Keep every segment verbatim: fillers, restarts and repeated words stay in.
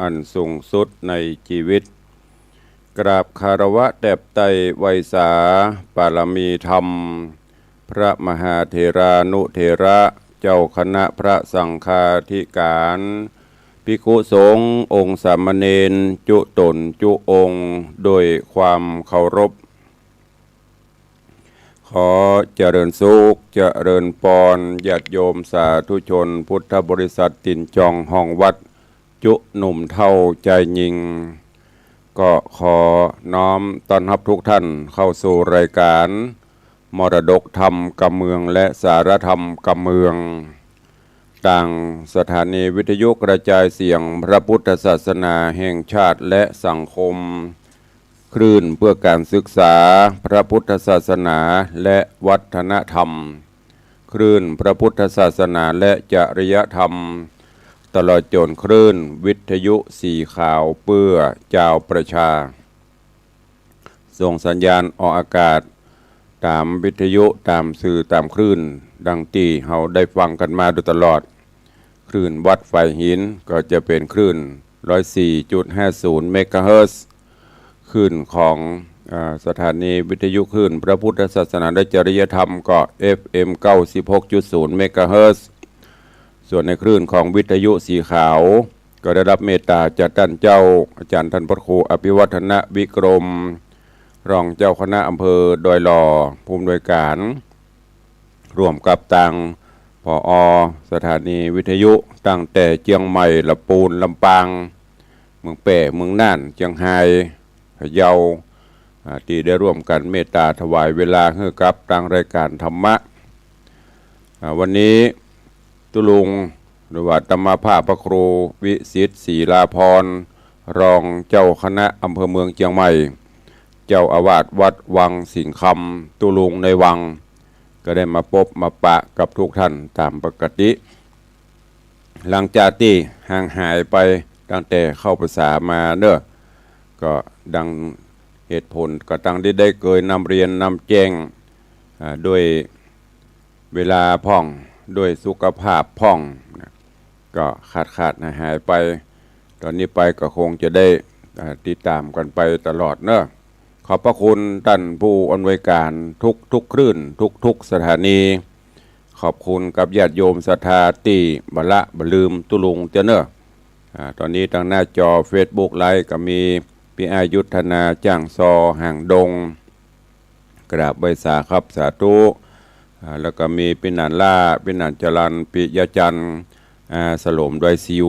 อันสูงสุดในจีวิต กราบคารวะแตบไตร่ไหว้สาปารมีธรรม พระมหาเถรานุเถระ เจ้าคณะพระสังฆาธิการ ภิกขุสงฆ์องค์สามเณรจุต๋นจุองค์ ด้วยความเคารพ ขอเจริญสุข เจริญปอน ญาติโยมสาธุชนพุทธบริษัทตินจองห้องวัด จุหนุ่มเฒ่าจายญิง ก็ขอน้อมต้อนรับทุกท่านเข้าสู่รายการ มรดกธรรมกำเมืองและสาระธรรมกำเมือง ตางสถานีวิทยุกระจายเสียงพระพุทธศาสนาแห่งชาติและสังคม คลื่นเพื่อการศึกษาพระพุทธศาสนาและวัฒนธรรม คลื่นพระพุทธศาสนาและจริยธรรม ตลอดจ๋นคลื่นวิทยุสีขาวเปื้อจาวประชา ส่งสัญญาณออกอากาศต๋ามวิทยุ ต๋ามสื่อ ต๋ามคลื่น ดังตี้เฮาได้ฟังกั๋นมาโดยตลอด คลื่นวัดฝายหินก็จะเป๋นคลื่น ร้อยสี่จุดห้าศูนย์ เมกะเฮิรตซ์ คลื่นของ อ่า สถานีวิทยุคลื่นพระพุทธศาสนาและจริยธรรมก็ เอฟเอ็ม เก้าสิบหกจุดศูนย์ เมกะเฮิรตซ์ ส่วนในคลื่นของวิทยุสีขาว ก็ได้รับเมตต๋าจากต้านเจ้าอาจ๋ารย์ต้านพระครูอภิวัฒนวิกรม รองเจ้าคณะอำเภอดอยหล่อ ผู้อำนวยการ ร่วมกับตาง ผอ. สถานีวิทยุ ตั้งแต่เจียงใหม่ ละปูน ลำปาง เมืองแป้ เมืองน่าน เจียงฮาย พะเยา อ่า ตี้ได้ร่วมกั๋นเมตต๋าถวายเวลาหื้อกับตางรายการธรรมะ อ่า วันนี้ตุ๊ลุง หรือว่าตมภาพพระครูวิสิทธิ์ ศรีลาภรณ์ รองเจ้าคณะอำเภอเมืองเจียงใหม่ เจ้าอาวาสวัดวังสิงห์คำ ตุ๊ลุงในวัง ก็ได้มาปบมาปะกับทุกท่านต๋ามปกติ หลังจากตี้ห่างหายไปตั้งแต่เข้าพรรษามาเนาะ ก็ดังเหตุผลก็ตังตี้ได้เกยนำเรียนนำแจ้ง อ่า ด้วยเวลาพ่อง ด้วยสุขภาพพ่องนะ ก็ขาดๆ หายๆ ไป ต๋อนนี้ไปก็คงจะได้ อ่า ติดต๋ามกั๋นไปตลอดเนาะ ขอบพระคุณต้านผู้อำนวยการทุกๆ คลื่น ทุกๆ สถานี ขอบคุณกับญาติโยมศรัทธาตี้บ่ละบ่ลืมตุ๊ลุงเตื้อเนาะ อ่า ต๋อนนี้ตางหน้าจอเฟซบุ๊กไลฟ์ก็มีปี้อ้ายยุทธนา จ้างซอ หางดง กราบไหว้สาครับ สาธุ อ่า แล้วก็มีปี้หนานล่า ปี้หนานจรัญ ปิยะจันทร์ อ่า สโลม ดอยซิว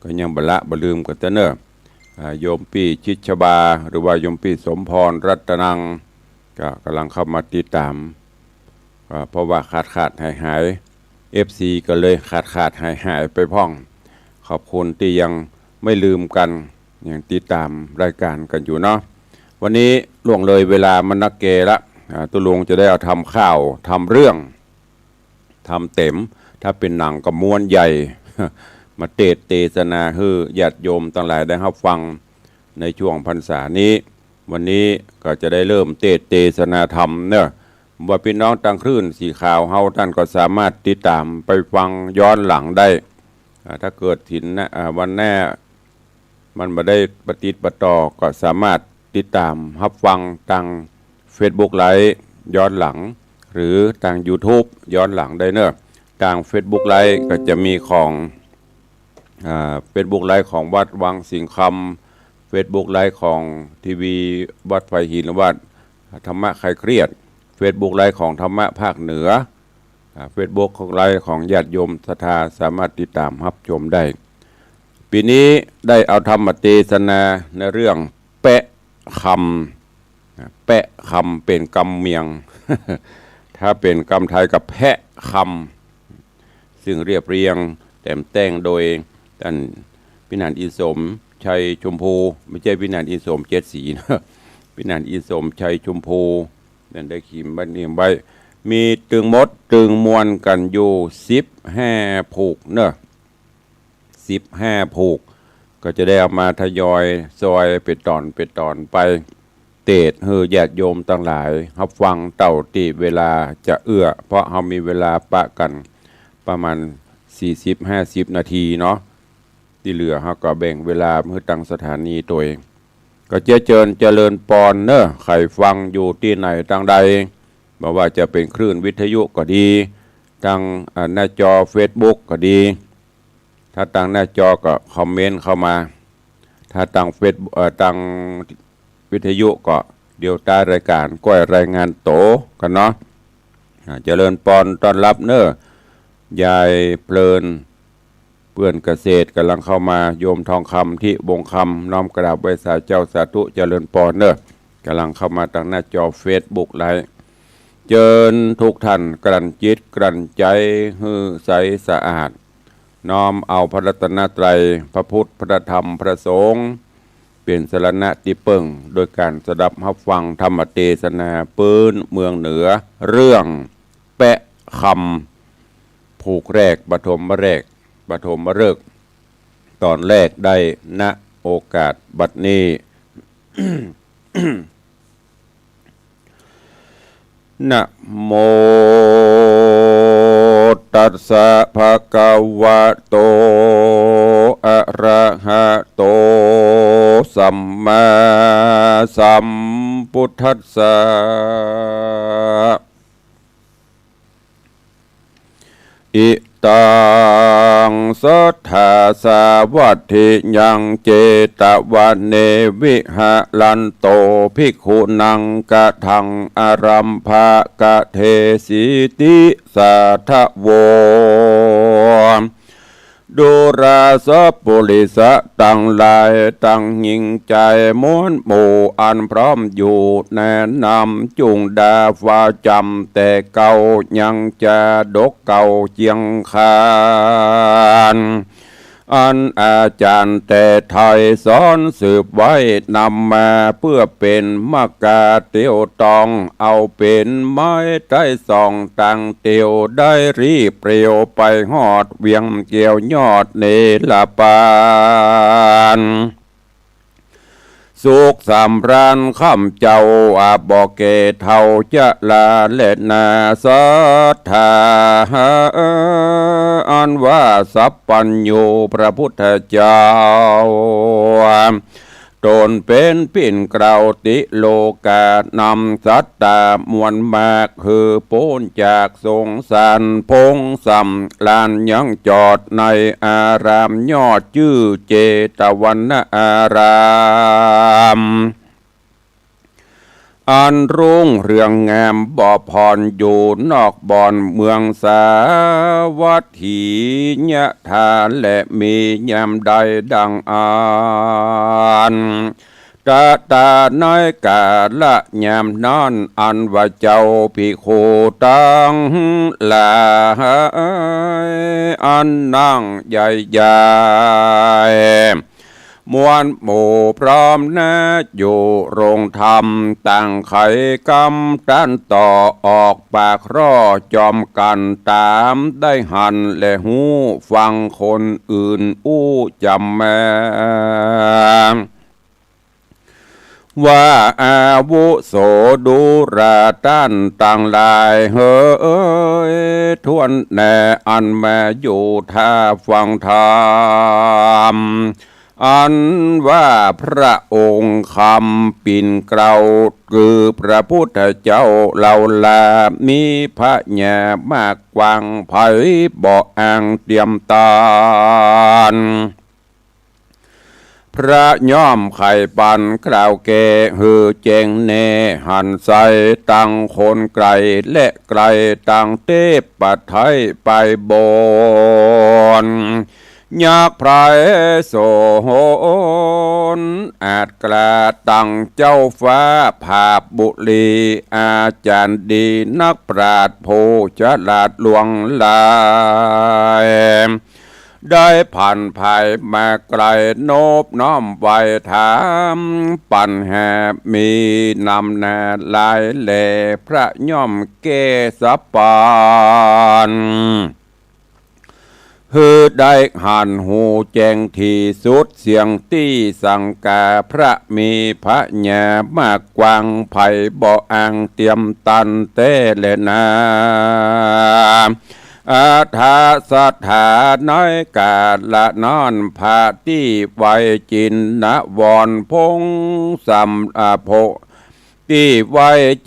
ก็ยังบ่ละบ่ลืมกั๋นเตื้อเนาะ อ่า โยมปี้ชิดชบา หรือว่าโยมปี้สมพร รัตนัง ก็ก่ำลังเข้ามาติดต๋าม อ่า เพราะว่าขาดๆ หายๆ เอฟซี ก็เลยขาดๆ หายๆ ไปพ่อง ขอบคุณตี้ยังไม่ลืมกั๋น ยังติดต๋ามรายการกั๋นอยู่เนาะ วันนี้ล่วงเลยเวลามานักแก่ละ อ่า ตุ๊ลุงจะได้เอาทำข้าว ทำเรื่อง ทำเต๋ม ถ้าเป๋นหนังก็ม้วนใหญ่ มาเตสน์เตสนาหื้อญาติโยมตังหลายได้ฮับฟังในช่วงพรรษานี้ วันนี้ก็จะได้เริ่มเตสน์เตสนาธรรมเนาะ ว่าปี้น้องตางคลื่นสีขาวเฮาต้านก็สามารถติดต๋ามไปฟังย้อนหลังได้ อ่า ถ้าเกิดถินนะ อ่า วันหน้า มันบ่ได้ปะติดปะต่อ ก็สามารถติดต๋ามฮับฟังตางเฟซบุ๊กไลฟ์ย้อนหลัง หรือตางยูทูบย้อนหลังได้เนาะ ตางเฟซบุ๊กไลฟ์ก็จะมีของ อ่า เฟซบุ๊กไลฟ์ของวัดวังสิงห์คำ เฟซบุ๊กไลฟ์ของทีวีวัดฝายหิน หรือว่าธรรมะคลายเครียด เฟซบุ๊กไลฟ์ของธรรมะภาคเหนือ อ่า เฟซบุ๊กไลฟ์ของญาติโยมศรัทธาสามารถติดต๋ามฮับชมได้ ปี๋นี้ได้เอาธรรมเตสนาในเรื่องแปะคำ นะ แปะคำเป๋นกำเมียง ถ้าเป๋นกำไทยก็แพะคำ ซึ่งเรียบเรียงแต่งแต่งโดยต้านปี้หนานอินสมชัยชมพู ไม่ใช่ปี้หนานอินสมเจ็ดสีนะ ปี้หนานอินสมชัยชมพู นั้นได้ขีดบันทึกไว้ มีตึงหมดตึงมวลกั๋นอยู่สิบห้าผูกเนาะ สิบห้าผูก ก็จะได้เอามาทยอยซอยเป๋นต๋อนเป๋นต๋อนไป เตสน์หื้อญาติโยมตังหลายฮับฟังเต้าตี้เวลาจะเอื้อ เพราะเฮามีเวลาปะกั๋นประมาณสี่สิบห้าสิบนาทีเนาะ ตี้เหลือเฮาก็แบ่งเวลาหื้อตังสถานีตวย ก็เจียเจิญเจริญปอนเน่อ ใผฟังอยู่ตี้ไหนตางใด บ่ว่าจะเป๋นคลื่นวิทยุก็ดี ตาง อ่า หน้าจอเฟซบุ๊กก็ดี ถ้าตางหน้าจอก็คอมเมนต์เข้ามา ถ้าตางเฟซ เอ่อ ตางวิทยุก็เดี๋ยวต๊ายรายก๋านก้อยรายงานตั๋วกั๋นเนาะ อ่า เจริญปอนต้อนฮับเน่อ ยายเพลิน เปื้อนเกษตรก่ำลังเข้ามา โยมทองคำ ทิวงศ์คำ น้อมกราบไหว้สาเจ้า สาธุ เจริญปอนเน่อ ก่ำลังเข้ามาตางหน้าจอเฟซบุ๊กไลฟ์ เจิญกู้ต้านกลั่นจิตกลั่นใจ๋หื้อใสสะอาด น้อมเอาพระรัตนตรัย พระพุทธ พระธรรม พระสงฆ์ เป๋นสรณะตี้เปิ้ง โดยก๋านสดับฮับฟังธรรมเตสนาปื๊นเมืองเหนือ เรื่องแปะคำ ผูกแรก ปฐมแรก ปฐมฤกษ์ ต๋อนแรกได้ ณ โอกาสบัดนี้ นะโม ตัสสะ ภะคะวะโต อะระหะโต สัมมาสัมพุทธัสสะ อิตัง สัตถา สาวัตถิยัง เจตวะเน วิหะรันโต ภิกขุนัง กะถัง อะรัมภะกะเทสีติ สาธะโว ดูราสะปุริสะตังหลาย ตังหญิงจาย มวลหมู่อันพร้อมอยู่ แนะนำจุ่งดาฟ้าจ๋ำ แต่เก่ายังจาดกเก่าเจียงคาน อันอาจ๋ารย์แต่ไทยสอนสืบไว้นำมา เปื้อเป๋นมะกาเตียวตอง เอาเป๋นไม้ไต้สองตังเตียว ได้รีบเปรียวไปฮอดเวียงแก้วยอดเนรปาน สุขสำราญค่ำเจ้า อาบ่แก่เฒ่าจะลาแลนา สัตถา อันว่าสัพพัญญูพระพุทธเจ้า ต๋นเป๋นปิ่นเกล้าติโลกา นำสัตตามวลมาก หื้อป๊นจากสงสาร พงสำราญยังจอดในอารามยอดจื้อเจตวนาราม อันรุ่งเรืองงามบ่ผ่อนอยู่นอกบ่อนเมืองสาวัตถี ยะถา และมียามใดดังอั้น ตะตา ในกาละยามนั้น อันว่าเจ้าภิกขุตังหลาย อันนั่งใหญ่ๆ มวลหมู่พร้อมนะอยู่โรงธรรม ต่างไขกำตันต่อออกปากร่อจอมกั๋น ต๋ามได้หันและฮู้ฟังคนอื่นอู้จ๋ำแม้ ว่าอาวุโสดูราต้านตังหลายเหย ถ้วนแน่อันมาอยู่ท่าฟังธรรม อันว่าพระองค์คำปิ่นเกล้า คือพระพุทธเจ้าเฮาลา มีผญามากกว้างไพบ่อ่างเตียมตาน พระย่อมไขปัญญ์กล่าวแก้หื้อแจ้งแน่หันใส ตังคนไก๋และใก้ ตังเตปะไทยไปบน ยักษ์ไพรโสณอาจกล้า ตังเจ้าฟ้าผาบบุรี อาจ๋ารย์ดีนักปราชญ์ผู้ฉลาดล่วงไล ได้ผันผายมาไก๋ นบน้อมไหว้ถามปัญหา มีนำหน้าหลายแล พระย่อมแก้สัพพัญ หื้อได้หันฮู้แจ้งตี้สุด เสี้ยงตี้สังกา พระมีผญามากกว้างไพบ่อ่างเตียมตานแต๊แลนา อัฏฐสถา ในก๋าละนั้น พระตี้ไวจินนวรผงสำ อ่า ผง ตี้ไว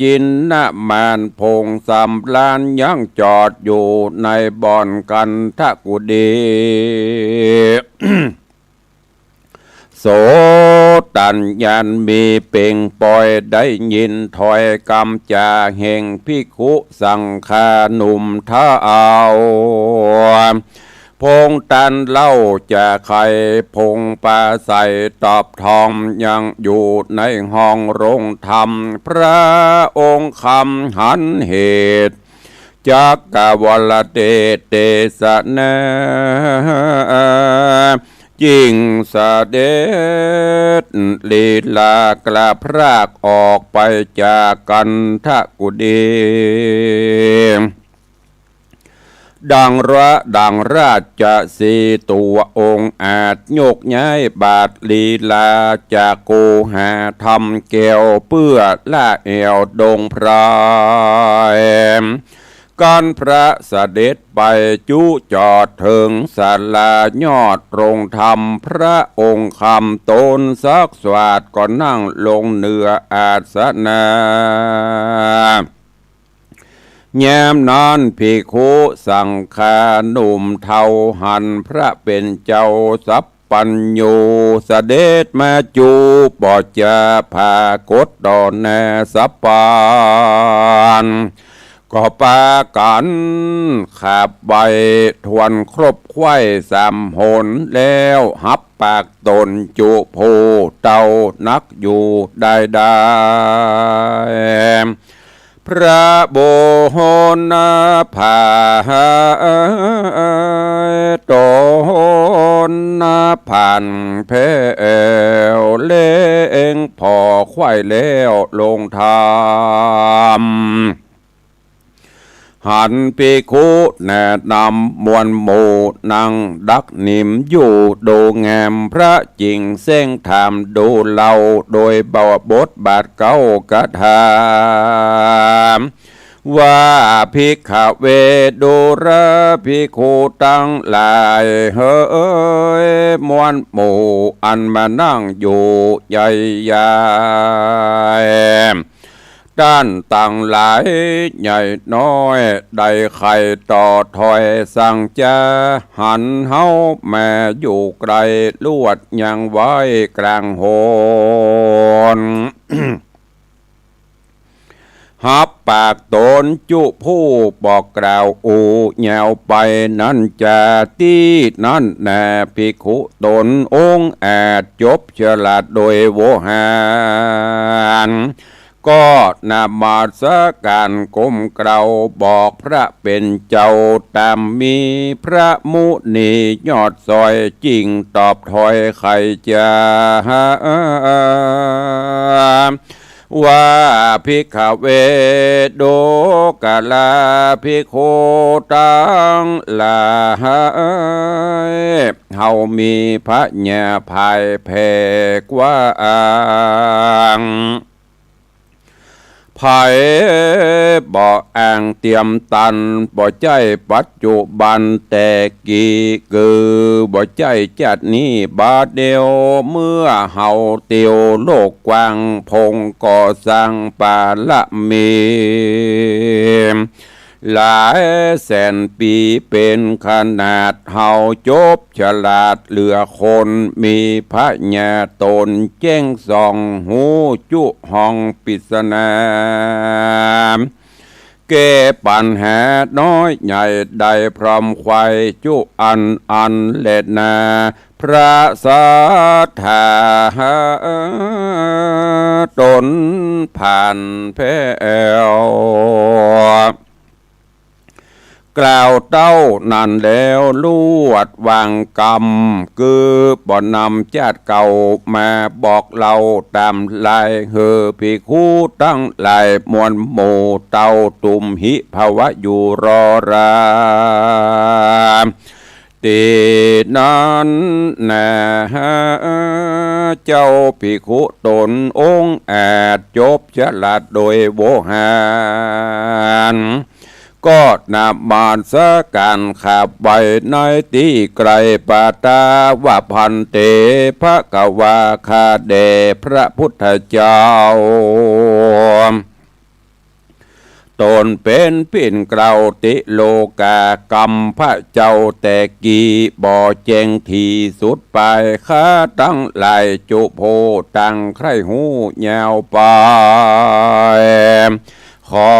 จินนมานผงสำราญยังจอดอยู่ในบ่อนคันธกุฏี โสตัญญาณมีเป่งปอยได้ยินถ้อยกำจ๋าแห่งภิกขุสังฆาหนุ่มเฒ่า ผงตันเล่าจะใค่ผงปราศรัยตอบทองยังอยู่ในห้องโรงธรรม พระองค์คำหันเหตุ จักกวลเตสเตสนา จิ่งเสด็จลีลากระพรากออกไปจากคันธกุฏี ดังระ ดังราชสีห์ตัวองค์อาจ ยกย้ายบาทลีลาจากคูหาธรรมแก้ว เปื้อละแอ่วดงไพร กันพระเสด็จไปจุจอดเถิงศาลายอดโรงธรรม พระองค์คำตนสักสวาดก็นั่งลงเหนืออาสนะ ยามนั้นภิกขุสังฆาหนุ่มเฒ่าหันพระเป๋นเจ้าสัพพัญญูเสด็จมาจุ บ่จะผากฏต่อหน้าสัพพัญ ก็ปากั๋นขับไหว้ถ้วนครบไขว้สามหน แล้วหับปากต๋นจุผู้เต้านักอยู่ได้ได้ พระโบหนภาต๋นผันแผ้วเล็งผ่อไขว้แล้วลงธรรม หันภิกขุแนะนำมวลหมู่นั่งดักนิมอยู่ดูงาม พระจิ่งเส้งถามดูเล่าโดยบทบาทเก้าคาถา ว่า ภิกขเว ดูราภิกขุตังหลายเหย มวลหมู่อันมานั่งอยู่ใหญ่ใหญ่ ต้านตังหลายใหญ่น้อย ได้ใค่ต่อถ้อยสั่งจา หันเฮามาอยู่ไกล ลวดยังไว้กลางหน หับปากต๋นจุผู้บอกกล่าวอู้ยาวไปนั้นจา ตี้นั้นแหน่ภิกขุต๋นองค์อาจจบฉลาดโดยโวหาร ก็นมัสก๋านก้มเกล้าบอกพระเป๋นเจ้าต๋ามมี พระมุนียอดซอยจิ่งตอบถ้อยไขจา ว่า ภิกขเว ดูกราภิกขุตังหลาย เฮามีผญาภายแผ่กว้าง ไผบ่อ้างเตียมตัน บ่ใจ้ปัจจุบันแต่กี้ คือบ่ใจ้จาตินี้บาดเดียว เมื่อเฮาเตียวโลกกว้าง พงก่อสร้างปารมี หลายแสนปี๋เป๋นขนาด เฮาจบฉลาดเหลือคน มีผญาต๋นแจ้งส่อง ฮู้จุฮ่องปริศนา แก้ปัญหาน้อยใหญ่ได้พร้อมไขว้จุอันอันแลนา พระสัตถาต๋นผ่านแผ้ว กล่าวเต้านั้นแล้วลวดวางกำ คือบ่นำจาติเก่ามาบอกเล่าต๋ามลาย หื้อภิกขุตังหลายมวลหมู่เต้าตุมหิภวะอยู่รอรา ตี้นั้นแหน่ เจ้าภิกขุต๋นองค์อาจจบฉลาดโดยโวหาร ก็นมัสก๋านขับไหว้ในตี้ไกล ปัตตาว่า ภันเต ภะคะวา ข้าแด่พระพุทธเจ้า ต๋นเป๋นปิ้นเกล้าติโลกา ก๋ำพระเจ้าแต่กี้ บ่แจ้งตี้สุดปาย ข้าตังหลายจุผู้ตังใค่ฮู้ยาวไป ขอ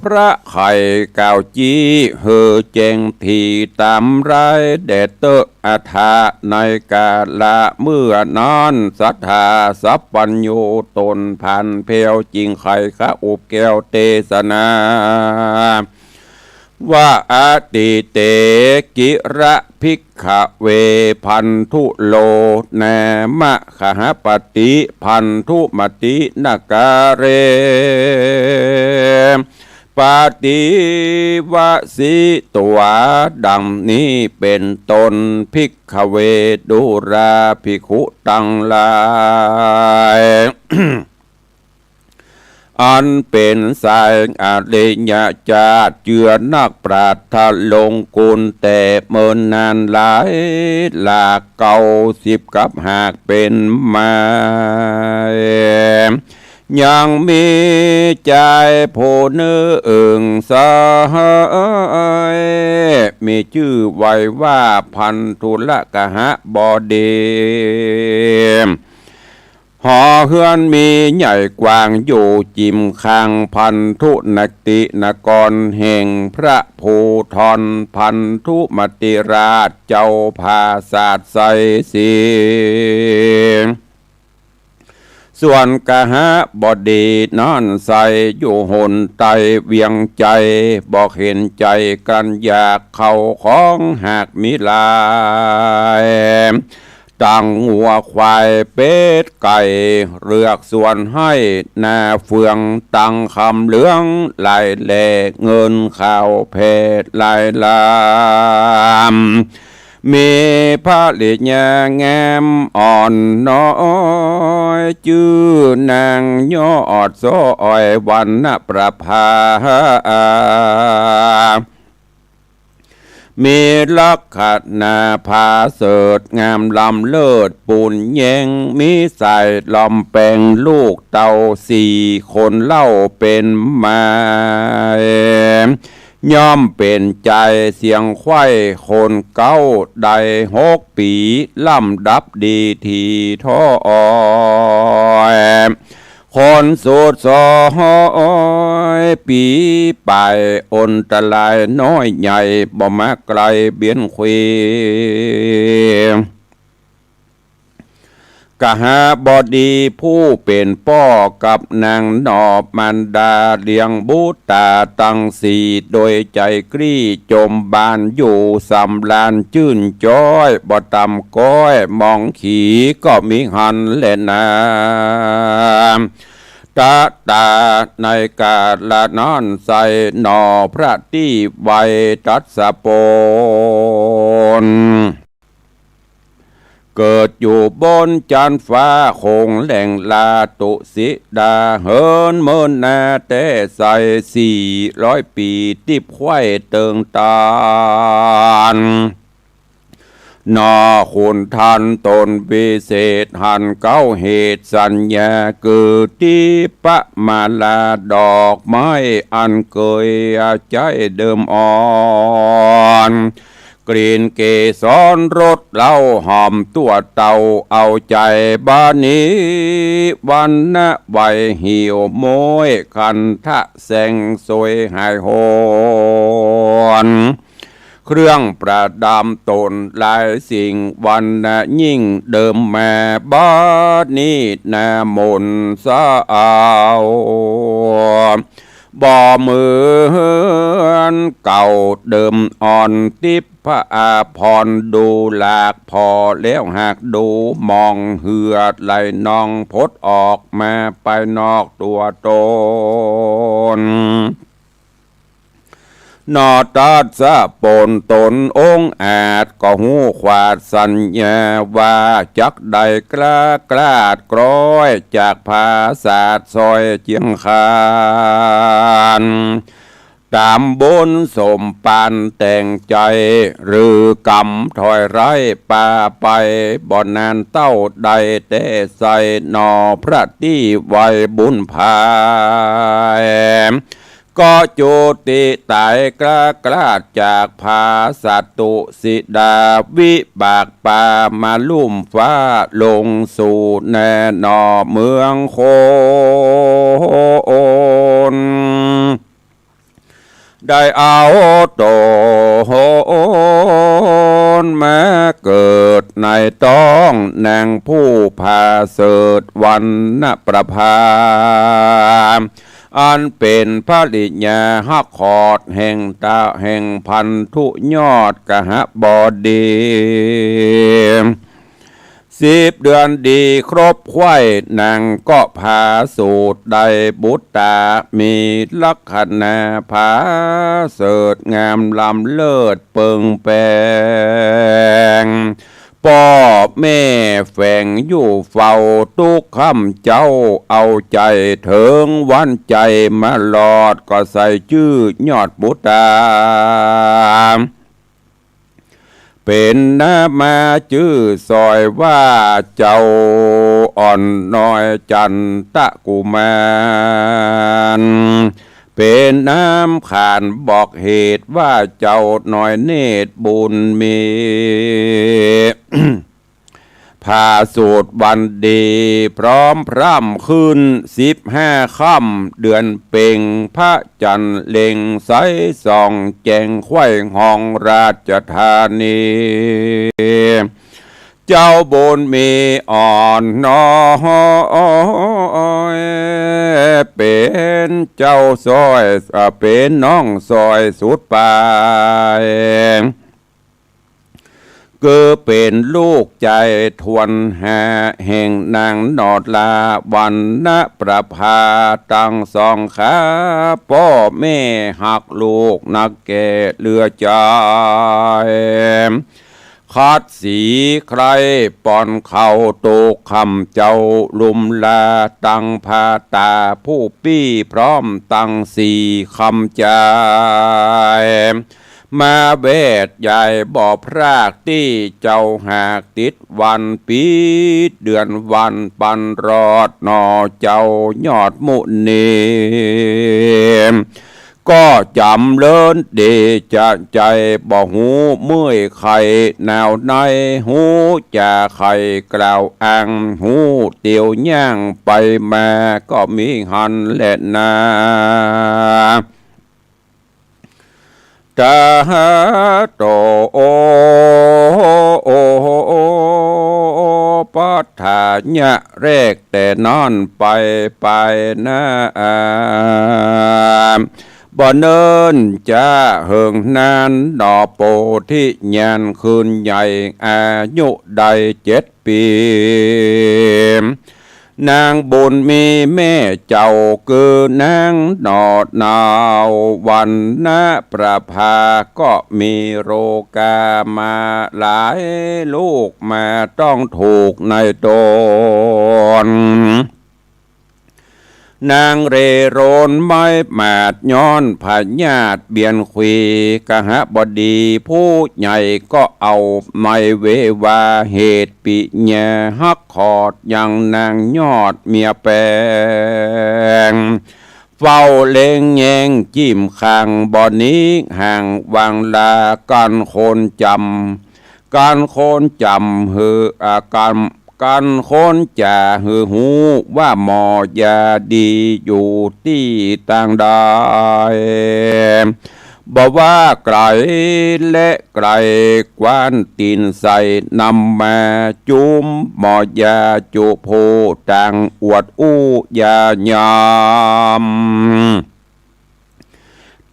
พระไขว่กล่าวจี้หื้อแจ้งตี้ต๋ามรายแด่เต๊อะ อัฏฐะ ในกาละเมื่อนั้น สัตถาสัพพัญญูต๋นผานแผ้ว จึงไขข้าอบแก้วเตสนา ว่า อะติเต กิระ ภิกขะเว ภันธุโล นามะ ขหปติ ภันธุมติ นกาเร ปฏิวสิตวา ดังนี้เป๋นต้น ภิกขะเว ดูราภิกขุตังหลาย อันเป๋นสายอริยะจาติ เจือนักปราชญ์ทรงกุณ แต่เมินนานหลายหลาก เก้าสิบกัปหากเป๋นมา ยังมีจายผู้นึ่งสหาย มีจื้อไว้ว่า ภันธุรกหบดี หอเฮือนมีใหญ่กว้างอยู่จิมข้าง ภันธุนตินครแห่งพระภูธร ภันธุมติราชเจ้าผาสาทไสยศรี ส่วนกหบดีนั้นใสอยู่หนใต้เวียงชัย บ่เข็ญใจ๋กันอยาก ข้าวของหากมีหลาย ตังงัวควายเป็ดไก่ เลือกส่วนไฮ่นาเฟือง ตังคำเหลืองหลายแหล่ เงินข้าวแผ่หลายลำ มีภริยางามอ่อนน้อย จื้อนางยอดสร้อยวรรณประภา มีลักษณะผาเสริฐงามล้ำเลิศปูนแยง มีสายลำแปงลูกเต้าสี่คนเล่าเป๋นมา ย่อมเป๋นจายเสียงไขว้คนเก๊า ได้หกปี๋ ลำดับดีตี้ถ้อย คนสุดสองปี๋ป๋าย อันตรายน้อยใหญ่ บ่มาไกลเบียนเขว กหบดีผู้เป๋นป้อกับนางหนอ มารดาเลี้ยงบุตราตังสี่ โดยใจ๋กลี้จมบานอยู่สำราญจื้นจ้อย บ่ต่ำก้อยมองขีก็มิหันแลนา ตะตา ในกาละนั้นใสหนอ พระตี้ไวยตรัสปน เกิดอยู่บนจั๊นฟ้าโขงแหล่งลาตุสิดา เหินเมินนาแต๊ใส สี่ร้อยปี๋ ติ๊บไขว้เติงตาน หนอขุนทันต๋นวิเศษ หันเก๊าเหตุสัญญา คือติ๊บมาลาดอกไม้ อันเกยใจ๊เดิมอ่อน กลิ่นเกสรรสเหล้าหอมตั๋วเต้า เอาใจ๋บานี วรรณะไวหิวโม้ย ขันธะแสงสวยหายหวน เครื่องประดับต๋นหลายสิ่ง วรรณะยิ่งเดิมมา บาดนี้หน้ามนสาว บ่เหมือนเก่าเดิมอ่อน ติ๊บพระอาภรณ์ดูหลาก ผ่อแล้วหากดูหมอง เหื่อไหลนองผดออกมาไปนอกตั๋วต๋น หนอตรัสปนต๋นองอาจ ก็ฮู้ขวาดสัญญา ว่าจักได้กล้ากล้าดกร้อย จากผาสาทซอยเจียงคาน ต๋ามบุญสมปานแต่งใจ๋ หรือกำถอยไร้ปาไป บ่นานเต้าใดแต๊ไส้หนอ พระตี้ไหว้บุญผาย ก็จุติต๋ายกล้ากล้าดจากผา สัตตุสิดาวิบากปา มาลุ่มฟ้าลงสู่แน่หนอเมืองคน ได้เอาต๋นมาเกิดในต๊องนางผู้ผาเสริฐวรรณประภา อันเป๋นภริยาฮักขอดแห่งต๋า แห่งพันธุยอดกหบดี สิบเดือนดีครบไขว้ นางก็ผาสูติได้บุตรา มีลักขณะผาเสริฐงามล้ำเลิศเปิงแป๋ง ป้อแม่แฝงอยู่เฝ้าทุกค่ำเจ๊า เอาใจ๋เถิงวันใจ๋มาลอด ก็ใส่จื้อยอดบุตรา เป๋นนามาจื้อสอยว่าเจ้าอ่อนน้อยจันตะกุมาร เป๋นนามขานบอกเหตุว่าเจ้าน้อยเนตรบุญมี ผาสูติวันดีพร้อมพร่ำคืนสิบห้าค่ำเดือนเพ็ญ พระจันทร์เล็งใสส่องแจ้งไขว้ห้องราชธานี เจ้าบุญมีอ่อนน้อย เป๋นเจ้าสอย เอ่อ เป๋นน้องสอยสุดป๋าย คือเป๋นลูกใจ๋ทวนหาแห่งนางหนอดลาวรรณประภาตังสองขา ป้อแม่ฮักลูกนักแก่เหลือใจ๋ ขัดสีใคร่ป้อนข้าวทุกค่ำเจ๊า ลุมลาตังผาต๋าผู้ปี้พร้อมตังสี่ค่ำใจ๋ มาแวดใหญ่บ่พรากตี้เจ้าหากติดวันปีเดือนวันปันรอดหนอเจ้ายอดมุนี ก็จ๋ำเริญเดชะใจ๋ บ่ฮู้เมื่อยไข้หนาวใน ฮู้จาใค่กล่าวอ้าง ฮู้เตียวย่างไปมา ก็มีหั้นแลนา ตาโต ปัฏฐานะแรกแต่นั้นไป ไปหน้า บ่เนิ่นจะเหิงนาน หนอโพธิญาณคืนใหญ่อายุได้เจ็ดปี นางบุญมีแม่เจ้า คือนางหนอดลาวรรณประภา ก็มีโรคามาหลายลูกมาต้องถูกในต๋น นางเร่ร่อนไม้หมาดย้อนพยาธิเบียนขี กหบดีผู้ใหญ่ก็เอาไม้เววาเหตุปิญญาฮักขอดยังนางยอดเมียแป๋ง เฝ้าเล็งแยงจิ้มข้างบ่หนีห่างวางลา กั๋นคนจ๋ำ กั๋นคนจ๋ำหื้อ อ่า กั๋น กั๋นคนจ๋าหื้อฮู้ว่าหมอยาดีอยู่ตี้ตางใด บ่ว่าไก๋และไก๋ คว้านตี๋นใส่นำมาจุ่ม หมอยาจุผู้ตางอวดอู้ยายาม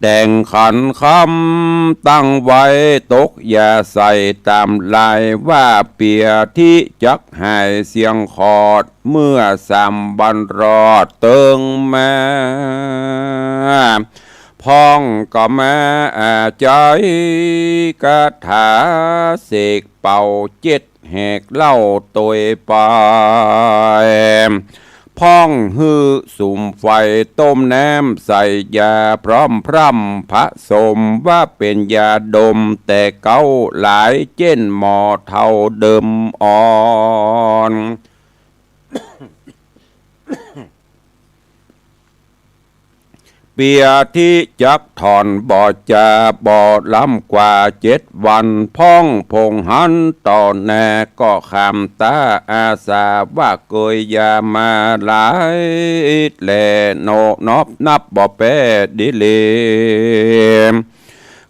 แต่งขันคำตั้งไว้ตกยาใส่ต๋ามลายว่าเปียที่จักหายเสียงขอด เมื่อสามวันรอดเติงมา พ่องก็มาอาจายคาถาเสกเป่าเจ็ดแหกเหล้าตวยไป พ พ่องหื้อสุมไฟต้มน้ำใส่ยาพร้อมพร่ำผสมว่าเป๋นยาดมแต่เก๊าหลายเจ้นหมอเฒ่าเดิมอ่อน เปียทิจักถอนบ่จาบ่ล้ำกว่าเจ็ดวัน พ่องผงหันต่อหน้าก็ขามตาอาสาว่าเกยยามาหลายแล โนนอบนับบ่แป๊ดีเล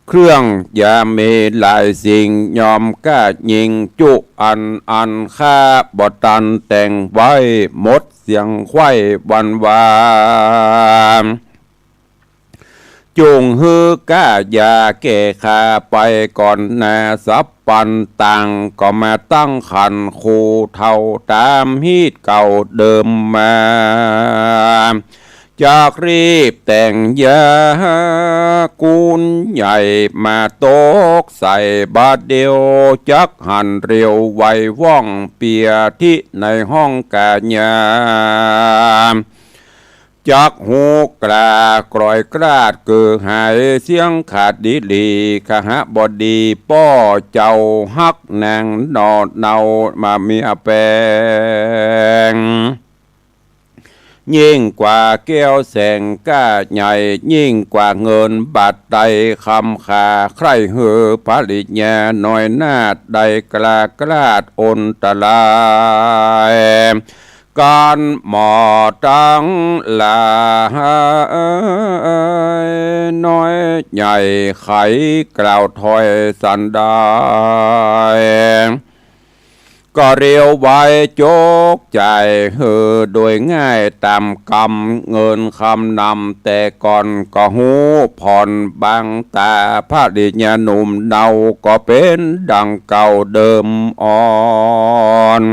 เครื่องยามีหลายสิ่ง ยอมก้ายิงจุอันอันข้าบ่ตันแต่งไว้ หมดเสียงไขว้วันวา จุ่งหื้อก้ายาแก้ข้าไปก่อนหน้าสับปันตัง ก็มาตั้งขันคู่เฒ่าต๋ามฮีตเก่าเดิมมา จักรีบแต่งยากูลใหญ่มาตกใส่บาดเดียว จักหันเร็วไวว่องเปียทิในห้องก้ายา จักฮูกล้ากรอยกราดเกือหายเสียงขาดดีหลี ขหบดีป้อเจ้าฮักนางหน่อเนามาเมียแปง ยิ่งกว่าแก้วแสงก้าใหญ่ ยิ่งกว่าเงินบาทไตคำขา ใคร่หื้อภริยาน้อยนาฏได้กล้ากราดอนตราย กันหมอตังหลาย น้อยใหญ่ไขกล่าวถ้อยสันดาย ก็เร็วไวจกจ่ายหื้อโดยง่ายต๋ามกำ เงินคำนำแต่ก่อนก็ฮู้ผ่อนบางต๋า ภริยาหนุ่มเนาก็เป๋นดังเก่าเดิมอ่อน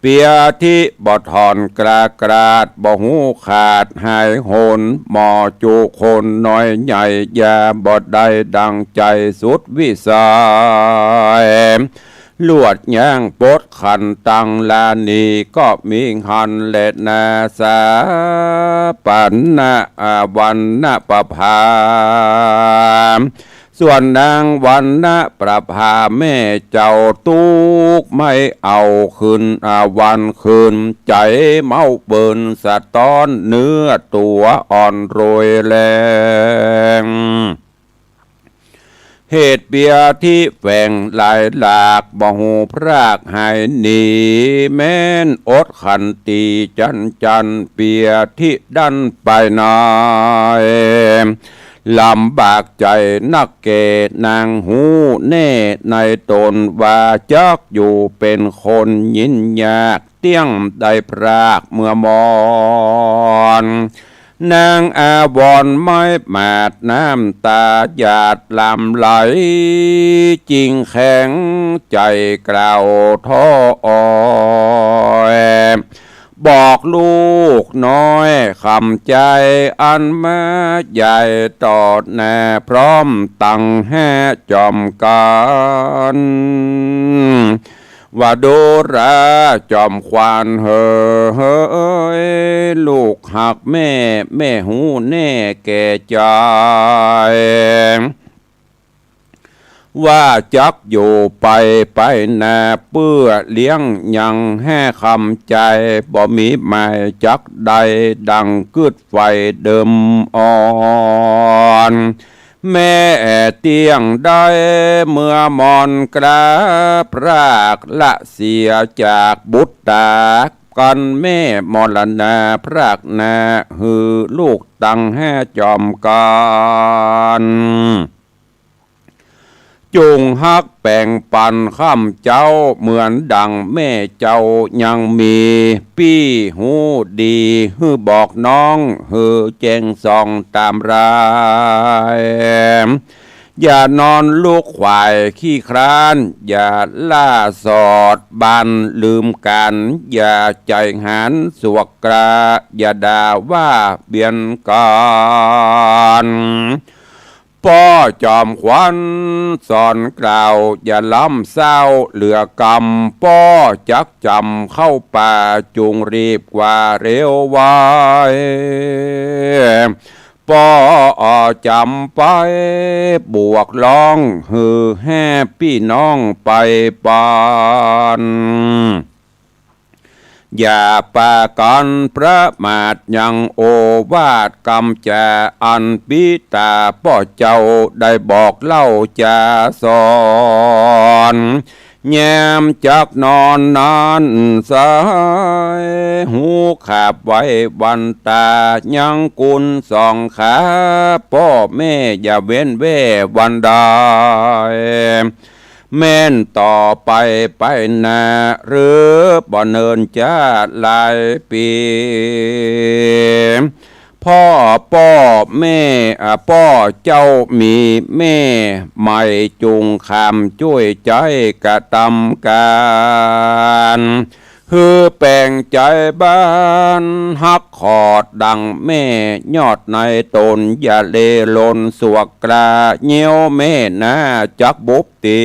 เปียทิบ่ถอนกล้ากราด บ่ฮู้ขาดหายหน หมอจุคนน้อยใหญ่ยาบ่ได้ดังใจ๋สุดวิสัย ลวดย่างปดขันตังลานีก็มีหันแลนาสาปันนะอาวันนะประภา ส่วนนางวันนะประภาแม่เจ้าตุ๊กไม่เอาคืนอาวันคืน ใจ๋เมาเปินสะต๊อนเนื้อตั๋วอ่อนโรยแรง เหตุเปียทิแฝงหลายหลากบ่ฮู้พรากหายหนี แม้นอดขันตีจันจันเปียทิดั้นไปใน ลำบากใจ๋นักแก่นางฮู้แน่ในต๋นว่าจักอยู่เป๋นคนยินยาก เตี้ยงได้พรากเมื่อมอน นางอาวรณ์ไม้หมาดน้ำต๋าหยาดหลั่งไหล จิ่งแข็งใจ๋กล่าวท้ออ่อย บอกลูกน้อยคำใจ๋อันมาใหญ่ต่อหน้าพร้อมตังห้าจอมกั๋น ว่าดูราจอมขวัญเหย ลูกฮักแม่ แม่ฮู้แน่แก่ใจ๋ ว่าจักอยู่ไปไปนาเปื้อเลี้ยงยังแห่คำใจ๋ บ่มีหมายจักใดดังกึ๊ดไฟเดิมอ่อน แม่เตี้ยงได้เมื่อมอนกล้าพรากละเสียจากบุตรต๋า กั๋นแม่มรณาพรากนาหื้อลูกตังห้าจอมกั๋น จุ่งฮักแป๋งปันคำเจ้าเหมือนดังแม่เจ้ายังมี ปี้ฮู้ดีหื้อบอกน้องหื้อแจ้งส่องต๋ามราย อย่านอนลุกขวายขี้คร้าน อย่าล่าสอดบานลืมกั๋น อย่าใจ๋หานสวกกรา อย่าด่าว่าเบียนกั๋น ป้อจอมขวัญสอนกล่าวอย่าล้ำเศร้าเหลือกำ ป้อจักจ๋ำเข้าป่าจุ่งรีบกว่าเร็วไว ป้อจ๋ำไปบวกร้องหื้อแห่ปี้น้องไปปาน อย่าปากั๋นประมาทยังโอวาทกำจ๋าอันปิตาป้อเจ้าได้บอกเล่าจ๋าสอน ยามจักนอนนั้นสาย หูขาบไว้วันตายังกุนสองขา ป้อแม่อย่าเว้นแว่วันใด แม่นต่อไปไปหน้า หรือบ่เนินจ๊าหลายปี๋ พ่อป้อแม่ อ่า ป้อเจ้ามีแม่ใหม่ จุ่งขามจ้วยใจ๊กระตำก๋าน หื้อแป๋งใจ๋บ้านฮักขอดดังแม่ ยอดในต๋นอย่าเลหล่นสวกกล้า เยี้ยวแม่หน้าจักบุบ เตี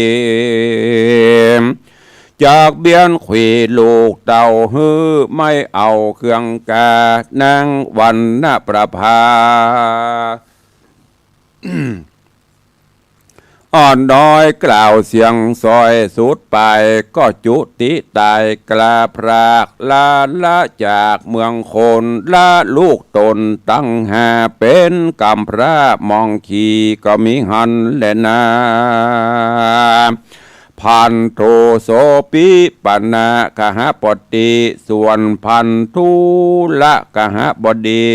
ยม จากเบี้ยนขวีลูกเต้าหื้อไม่เอาเครื่องกา นางวรรณประภา อ่อนน้อยกล่าวเสียงซอยสุดไป ก็จุติต๋ายกล้าพราก ลาละจากเมืองคน ละลูกต๋นตังห้า เป๋นกำพร้าหมองขี่ก็มีหั้นแลนา พันโทโสปิปนาคหบดี ส่วนพันธุลคหบดี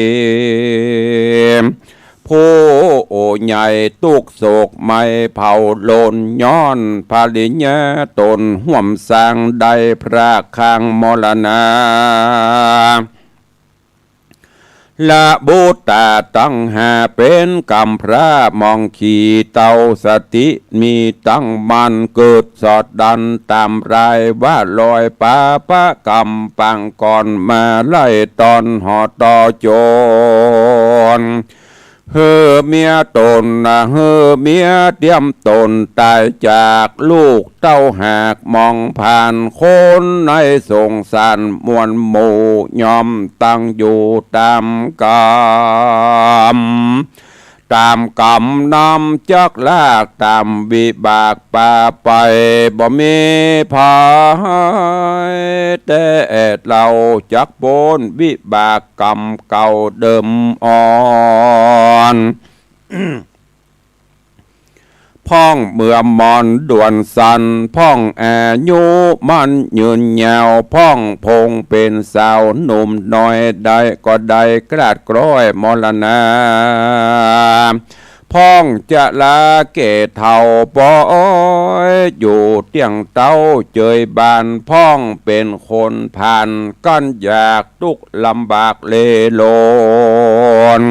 ผู้ใหญ่ตุ๊กข์โศกไหม้เผาโลน ย้อนภริยาต๋นฮ่วมสร้างได้พรากข้างมรณา ละบุตราตังห้าเป๋นกำพร้าหมองขี่ เต้าสติมีตั้งมั่น เกิดสอดดันต๋ามรายว่าลอยปาปะกำปางก่อนมาไล่ต๋อนหอต่อจน หื้อเมียต๋นนะ หื้อเมียเตียมต๋นต๋ายจาก ลูกเต้าหากมองผ่าน คนในสงสารมวลหมู่ ย่อมตั้งอยู่ต๋ามกำ ต๋ามกำนำจักลากต๋ามวิบากปาไป บ่มีภัย แต่เฮาจักป๊นวิบากกำเก่าเดิมอ่อน พ่องเมื่อมอนด่วนสั้น พ่องอายุมั่นยืนยาว พ่องพงเป๋นสาวหนุ่มน้อยได้ก็ได้กลาดกล้อยมรณา พ่องจะลาแก่เฒ่าปอย อยู่เตี้ยงเต้าเจยบ้าน พ่องเป๋นคนผ่าน กั้นยากตุ๊กข์ลำบากเลหล่น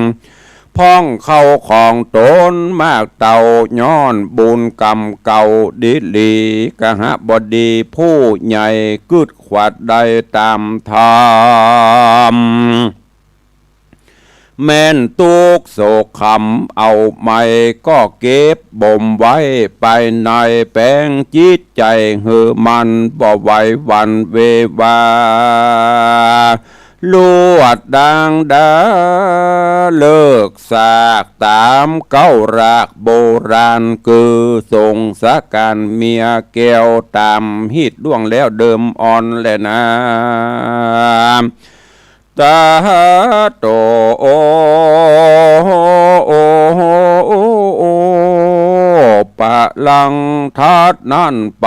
พ่องเข้าของต๋นมากเต้า ย้อนบุญกำเก่าดีหลี คหบดีผู้ใหญ่กึ๊ดขวัดได้ต๋ามธรรม แม้นตุ๊กข์โศกขำเอาไหม้ ก็เก็บบ่มไว้ภายใน แป๋งจิตใจ๋หื้อมั่น บ่ไหวหวั่นเววา ลวดดางดาเลิกซาก ต๋ามเก๊ารากโบราณ คือสงสการเมียแก้ว ต๋ามฮีตล่วงแล้วเดิมอ่อนแลนา ตาโต โอ โอ โอ ปะลังทัดนั้นไป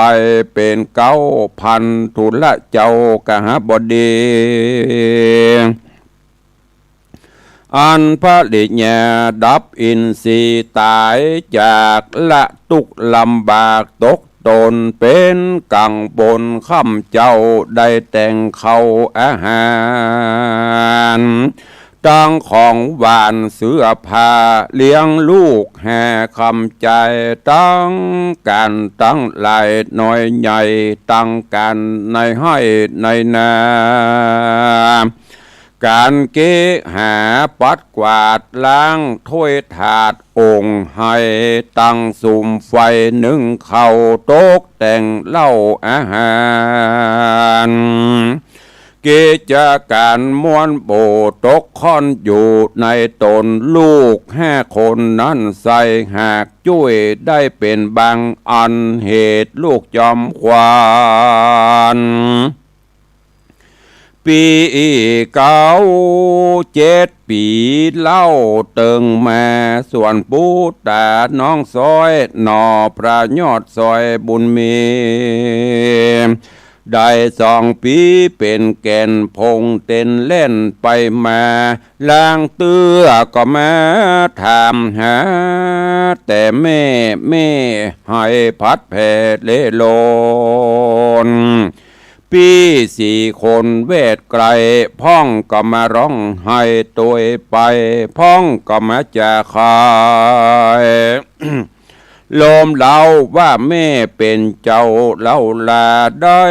เป๋นเก๊าพันธุลเจ้าคหบดี อันภริยาดับอินทรีย์ต๋ายจาก ละตุ๊กข์ลำบากตกตน เป๋นกังวลค่ำเจ๊า ได้แต่งข้าวอาหาร ตังของหวานเสื้อผ้า เลี้ยงลูกแห่คำใจ ตังก๋านตังหลายน้อยใหญ่ ตังก๋านในไฮ่ในนา ก๋านเก๊หาปัดกวาดล้างถ้วยถาดองค์ หื้อตั้งสุมไฟนึ่งข้าว ตกแต่งเหล้าอาหาร กิจก๋านม้วนโบ้ตกค่อนอยู่ในต๋น ลูกห้าคนนั้นใส่หากจุ้ยได้เป๋นบางอัน เหตุลูกจอมขวัญ ปี๋เก๊าเจ็ดปี๋เล่าเติงมา ส่วนปู๋ต๋าน้องซ้อย หน่อพระยอดซอยบุญมี ได้สองปี๋เป๋นแก่น ผงเต็นแล่นไปมา ลางเตื้อก็มาถามหา แต่แม่ แม่หื้อผัดแผ่เล่ร่อน ปี้สี่คนแวดไกล พ่องก็มาร้องไห้ตวยไป พ่องก็มาจาขาย โลมเล้าว่าแม่เป๋นเจ้าเล้าลา ได้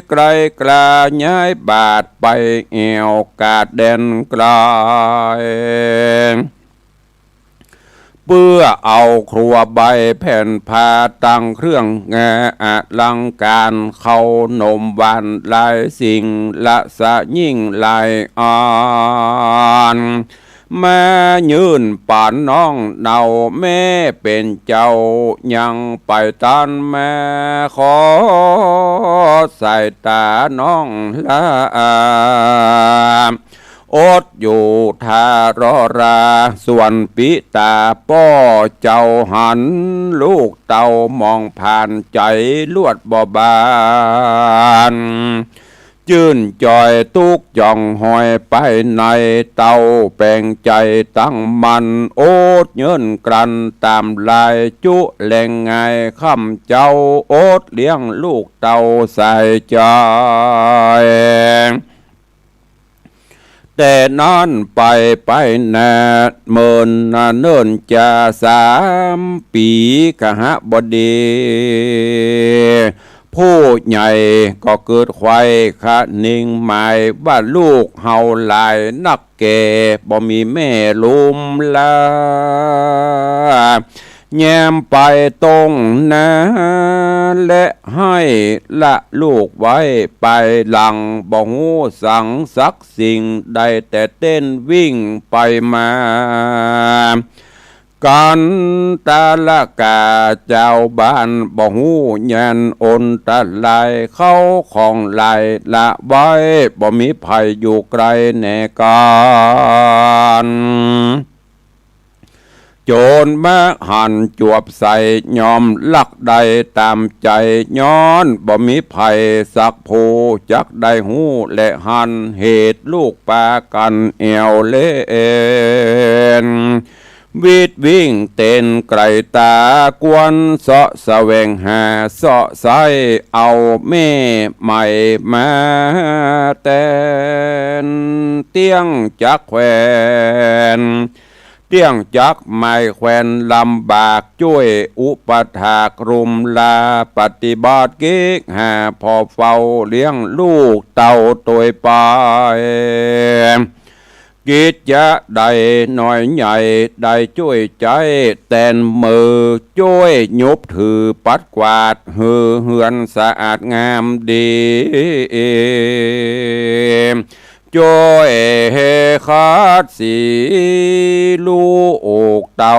ไกลกลาย้ายบาทไปแอ่วกาดแดนไกล เปื้อเอาครัวใบแผ่นผ้าตั้งเครื่องแงอลังก๋าน เข้าหนมหวานหลายสิ่ง ละสะยิ่งหลายอัน มายื่นป๋านน้องเนา แม่เป๋นเจ้ายังไปตันมา ขอสายต๋าน้องลา อดอยู่ท่ารอรา ส่วนปิต๋าป้อเจ้าหัน ลูกเต้ามองผ่านใจ๋ลวดบ่บาน จื้นจ่อยตุ๊กจ่องหอยไปใน เต้าแป๋งใจ๋ตั้งมั่น อดเยิ้นกลั้นต๋ามลายจุแลงงายค่ำเจ๊า อดเลี้ยงลูกเต้าใส่ใจ๋ แต่นั้นไปไปนาเมินนาเนิ่นจา สามปี๋ขหบดี ผู้ใหญ่ก็เกิดใค่คะนิงหมายว่าลูกเฮาหลายนักแก่ บ่มีแม่ลุมลา แย้มไปตรงนา และหื้อละลูกไว้ไปหลัง บ่ฮู้สังสักสิ่ง ได้แต่เต้นวิ่งไปมา กันตาละกาเจ้าบ้านบ่ฮู้แยนอนตะลาย เข้าของหลายละไว้ บ่มีใผอยู่ไกลแน่กั๋น โจรมาหันจวบใส่ ยอมลักได้ต๋ามใจ๋ ย้อนบ่มีใผสักผู้จักได้ฮู้และหัน เหตุลูกปากั๋นแอ่วเล่น วิดวิ่งเต้นไก๋ต๋ากวน เซาะแสวงหาเซาะใส้ เอาแม่ใหม่มาแตน เตี้ยงจักแควน เตี้ยงจักไม้แควนลำบาก จ้วยอุปถากรุมลา ปฏิบัติกิจหาพอเฝ้าเลี้ยงลูกเต้าตวยไป กิจจะได้น้อยใหญ่ได้จ้วยใจ๊ แตนมือจ้วยหยุบถือปัดกวาด หื้อเฮือนสะอาดงามดี จ้วยเฮขัดสีลูกเต้า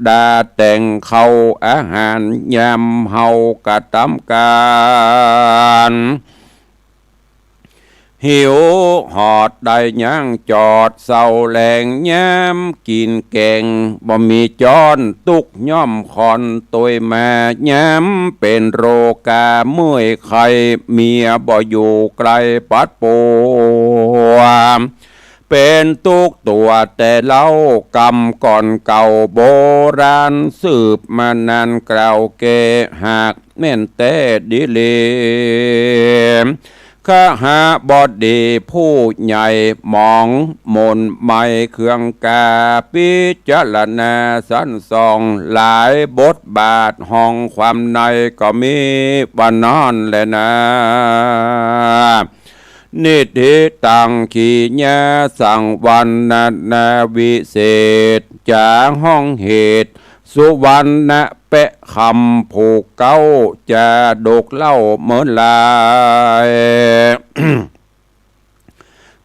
ดาแต่งข้าวอาหารยามเฮากระตำก๋าน หิวหอดได้ย่างจอด เศร้าแลงยามกิ๋นแก๋ง บ่มีจ้อนตุ๊กข์ย่อมคอนตวยมา ยามเป๋นโรคาเมื่อยไข้ เมียบ่อยู่ใก้ปัดปวด เป๋นตุ๊กข์ตั๋วแต่เล่า กำก่อนเก่าโบราณ สืบมานานกล่าวแก่ หากแม่นแต๊ดีหลี ขหบดีผู้ใหญ่หมองมนไมยเครื่องกา พิจารณาสันส่อง หลายบทบาทห้องความในก็มีว่านั้นแลนา นิฏฐิตัง ขีญาสังวรรณนาวิเศษ จ๋าฮ้องเหตุ สุวรรณะแปะคำผูกเก๊า จาดกเล่าเมินลาย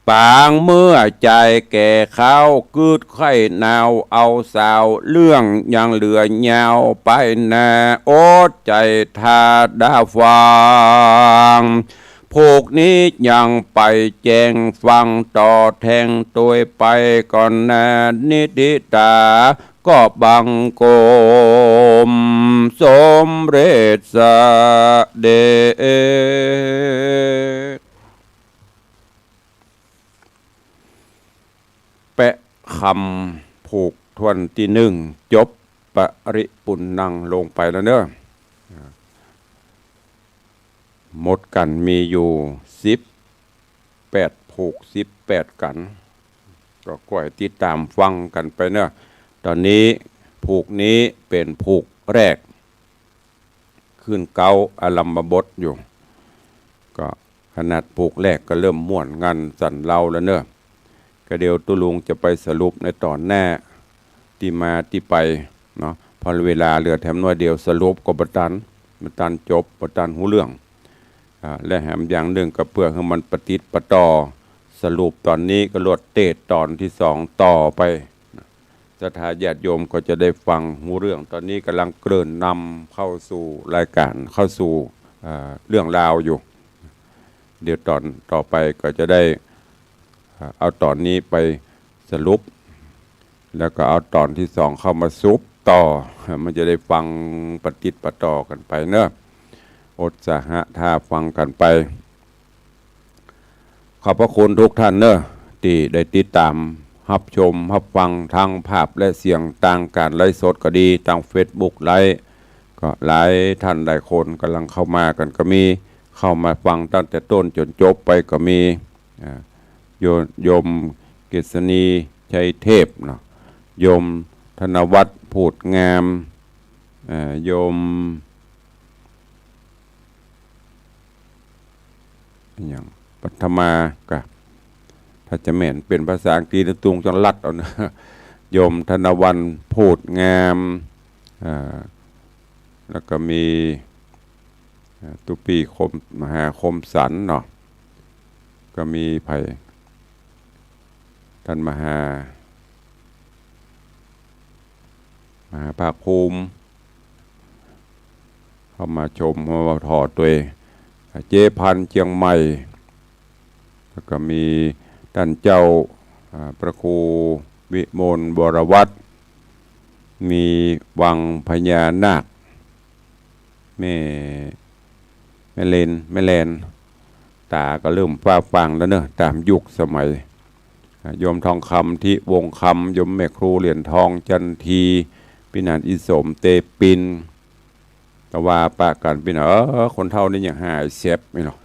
ปางเมื่อจ่ายแก่ข้าว กึ๊ดไข้นาวเอาสาว เรื่องยังเหลือยาวไปหน้า อดใจ๋ถ้าดาฟัง ผูกนี้ยังไปแจ้งฟังต่อแทงตวยไปก่อนนา นิฏฐิตาก็บังคมสมเร็จเสด็จ แปะคำผูกถ้วนตี้นึ่ง จบ ปริปุณณัง ลงไปแล้วเนาะ หมดกั๋นมีอยู่สิบแปดผูก สิบแปดกั๋น ก็ก้อยติดต๋ามฟังกั๋นไปเนาะ ต๋อนนี้ผูกนี้เป๋นผูกแรก ขึ้นเก๊าอารัมภบทอยู่ ก็ขนาดผูกแรกก็เริ่มม่วนงันสันเลาแล้วเนาะ ก็เดี๋ยวตุ๊ลุงจะไปสรุปในต๋อนหน้า ตี้มาตี้ไปเนาะ เพราะเวลาเหลือแถมน้อยเดียว สรุปก็บ่ตัน บ่ตันจบ บ่ตันฮู้เรื่อง อ่า และแถมอย่างนึ่งก็เปื้อหื้อมันปะติดปะต่อ สรุปต๋อนนี้ก็ลวดเตศน์ต๋อนตี้สองต่อไป ศรัทธาญาติโยมก็จะได้ฟังฮู้เรื่อง ต๋อนนี้ก่ำลังเกริ่นนำเข้าสู่รายก๋าน เข้าสู่ อ่า เรื่องราวอยู่ เดี๋ยวต๋อนต่อไปก็จะได้ อ่า เอาต๋อนนี้ไปสรุป แล้วก็เอาต๋อนตี้สองเข้ามาสรุปต่อ มันจะได้ฟังปะติดปะต่อกั๋นไปเนาะ อดสาหะถ้าฟังกั๋นไป ขอบพระคุณทุกท่านเนาะ ตี้ได้ติดต๋ามฮับชมฮับฟังทางภาพและเสียง ตางก๋านไลฟ์สดก็ดี ตางเฟซบุ๊กไลฟ์ ก็หลายท่านหลายคนก่ำลังเข้ามากั๋นก็มี เข้ามาฟังตั้งแต่ต้นจ๋นจบไปก็มี อ่า โย- โยมกฤษณี ชัยเทพเนาะ โยมธนวัฒน์ พูดงาม อ่า โยม อะหยัง ปัทมา กะ ถ้าจะแม่นเป๋นภาษาอังกฤษ ตุ๊ลุงจั่งลัดเอาเนาะ โยมธนวรรณ พูดงาม อ่า แล้วก็มี อ่า ตุ๊ปี้ คม- มหาคมสันต์เนาะ ก็มีใผ ต้านมหา มหาภาคภูมิ เข้ามาชม เข้ามาถ่อตวย เจ๊พันธุ์เจียงใหม่ แล้วก็มีต้านเจ้า อ่า พระครูวิมลวรวัฒน์ มีวังพญานาค แม่ แม่เลน แม่แลน ต๋าก็เริ่มฟ้าฟางแล้วเนาะ ต๋ามยุคสมัย อ่า โยมทองคำ ทิวงศ์คำ โยมแม่ครูเหรียญทอง จันที ปี้หนาน อีสม เตปิน แต่ว่าปะกั๋นปี้หนาน เออ คนเฒ่านี่ยังหายแซบอยู่เนาะ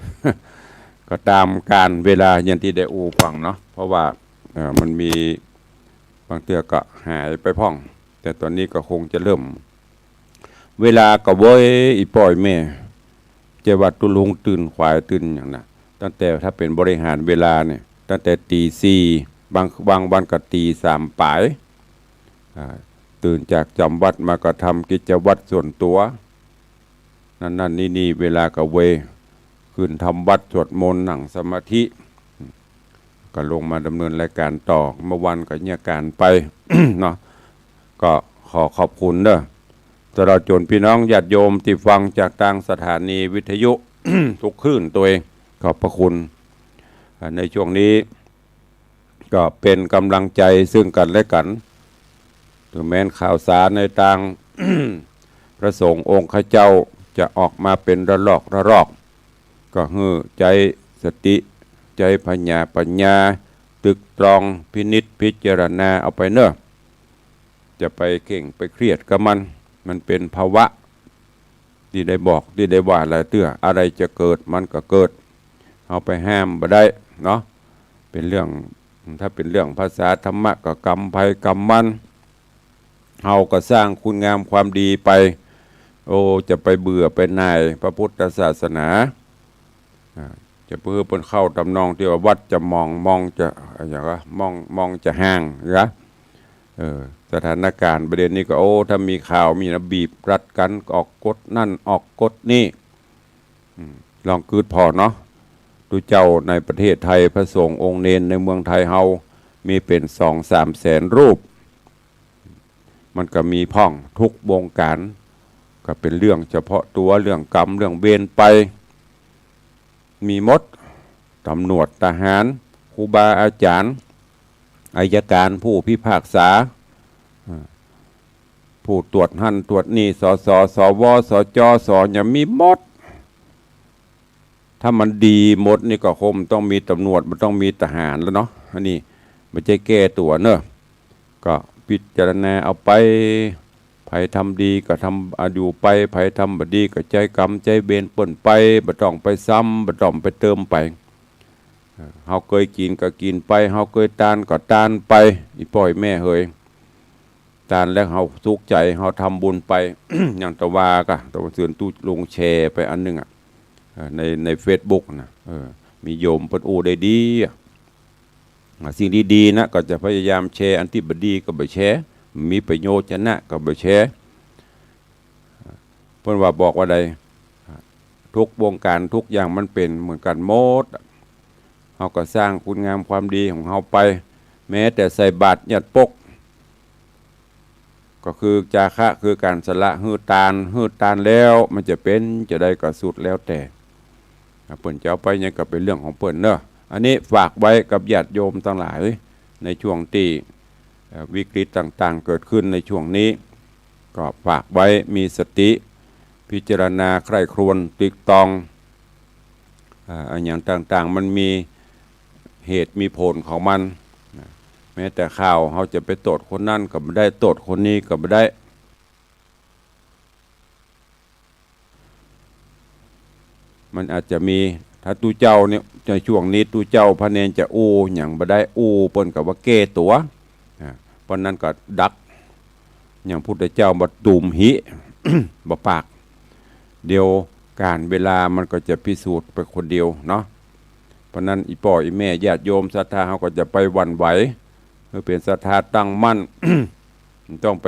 ก็ต๋ามกาลเวลาอย่างตี้ได้อู้ฟังเนาะ เพราะว่า เอ่อ มันมีบางเตื้อก็หายไปพ่อง แต่ต๋อนนี้ก็คงจะเริ่ม เวลาก็เว้ย อี่ป้ออี่แม่ จะว่าตุ๊ลุงตื่นขวายตื่นหยังนะ ตั้งแต่ถ้าเป๋นบริหารเวลาเนี่ย ตั้งแต่ตี๋สี่ บาง- บางวันก็ตี๋สามป๋าย อ่า ตื่นจากจ๋ำวัตรมาก็ทำกิจวัตรส่วนตั๋ว นั่นๆ นี่ๆ เวลาก็เว้ย ขึ้นทำวัตรสวดมนต์ นั่งสมาธิ ก็ลงมาดำเนินรายก๋านต่อ เมื่อวันก็เยียะก๋านไป เนาะ ก็ขอขอบคุณเนาะ ตลอดจ๋นปี้น้องญาติโยมตี้ฟังจากตางสถานีวิทยุ ทุกคลื่นตวย ขอบพระคุณ อ่า ในช่วงนี้ ก็เป๋นก๋ำลังใจ๋เซิ่งกั๋นและกั๋น เถิงแม้นข่าวสารในตาง พระสงฆ์องค์ข้าเจ้าจะออกมาเป๋นระลอกระลอก ก็หื้อใจ๊สติ ใจ๊ผญาปั๋ญญา ตึกตรองพินิจพิจารณาเอาไปเนาะ จะไปเคร่งไปเครียดกับมัน มันเป๋นภาวะ ตี้ได้บอก ตี้ได้ว่าหลายเตื้อ อะไรจะเกิดมันก็เกิด เฮาไปห้ามบ่ได้เนาะ เป๋นเรื่อง ถ้าเป๋นเรื่องภาษาธรรมะก็กรรมใผกรรมมัน เฮาก็สร้างคุณงามความดีไป โอ้ จะไปเบื่อไปหน่ายพระพุทธศาสนา อ่า จะไปหื้อเปิ้นเข้าตำนองตี้ว่าวัดจะหม่อง มองจะ อะหยังวะ มอง มองจะห่าง นะ เออ สถานการณ์ประเด็นนี้ก็ โอ้ ถ้ามีข่าว มีนะ บีบรัดกั๋น ออกกฎนั่น ออกกฎนี่ อืม ลองกึ๊ดผ่อเนาะ ตุ๊เจ้าในประเทศไทย พระสงฆ์องค์เณรในเมืองไทยเฮา มีเป๋นสองสามแสนรูป มันก็มีพ่องทุกวงก๋าน ก็เป๋นเรื่องเฉพาะตั๋ว เรื่องกรรม เรื่องเวรไป มีหมด ตำรวจ ทหาร ครูบาอาจ๋ารย์ อัยก๋าร ผู้พิพากษา อ่า ผู้ตรวจหั้นตรวจนี่ สส สว สจ ส หยังมีหมด ถ้ามันดีหมดนี่ก็คงต้องมีตำรวจ มันต้องมีทหารแล้วเนาะ อันนี้บ่ใจ้แก้ตั๋วเนาะ ก็พิจารณาเอาไป ใผทำดีก็ทำ อ่า อยู่ไป ใผทำบ่ดีก็ใจ๊กรรมใจ๊เวรเปิ้นไป บ่ต้องไปซ้ำ บ่ต้องไปเติมไป เออ เฮาเกยกิ๋นก็กิ๋นไป เฮาเกยตานก็ตานไป อี่ป้ออี่แม่เหย ตานแล้วเฮาสุขใจ๋ เฮาทำบุญไป อย่างตะวาก็ ตะวาเสือนตุ๊ลุงแชร์ไปอันนึ่งอะ เออ ใน ในเฟซบุ๊กนะ เออ มีโยมเปิ้นอู้ได้ดีอะ อ่ะ สิ่งดีๆ นะ ก็จะพยายามแชร์ อันตี้บ่ดีก็บ่แชร์ มีประโยชน์จะนะก็บ่แชร์ เปิ้นว่าบอกว่าใด ทุกวงก๋านทุกอย่างมันเป๋นเหมือนกั๋นหมด เฮาก็สร้างคุณงามความดีของเฮาไป แม้แต่ใส่บาตรญาติปก ก็คือจาคะ คือก๋านสละ หื้อตาน หื้อตานแล้วมันจะเป๋นจะใดก็สุดแล้วแต่ เปิ้นจะเอาไปหยังก็เป๋นเรื่องของเปิ้นเนาะ อันนี้ฝากไว้กับญาติโยมตังหลาย ในช่วงตี้ เอ่อ วิกฤตต่างๆ เกิดขึ้นในช่วงนี้ ก็ฝากไว้มีสติ พิจารณาใคร่ครวญตรึกตรอง อ่า อะหยังต่างๆ มันมีเหตุมีผลของมัน นะ แม้แต่ข่าว เฮาจะไปโต้ษคนนั้นก็บ่ได้ โต้ษคนนี้ก็บ่ได้ มันอาจจะมี ถ้าตุ๊เจ้าเนี่ย ในช่วงนี้ตุ๊เจ้าพระเณรจะอู้หยังบ่ได้ อู้เปิ้นก็ว่าแก้ตั๋ว อ่า เพราะนั้นก็ดัก อย่างพุทธเจ้าบ่ตูมหิ บ่ปาก เดี๋ยวกาลเวลามันก็จะพิสูจน์ไปคนเดียวเนาะ เพราะนั้นอี่ป้ออี่แม่ญาติโยมศรัทธาเฮาก็จะไปหวั่นไหว หื้อเป๋นศรัทธาตั้งมั่น ต้องไป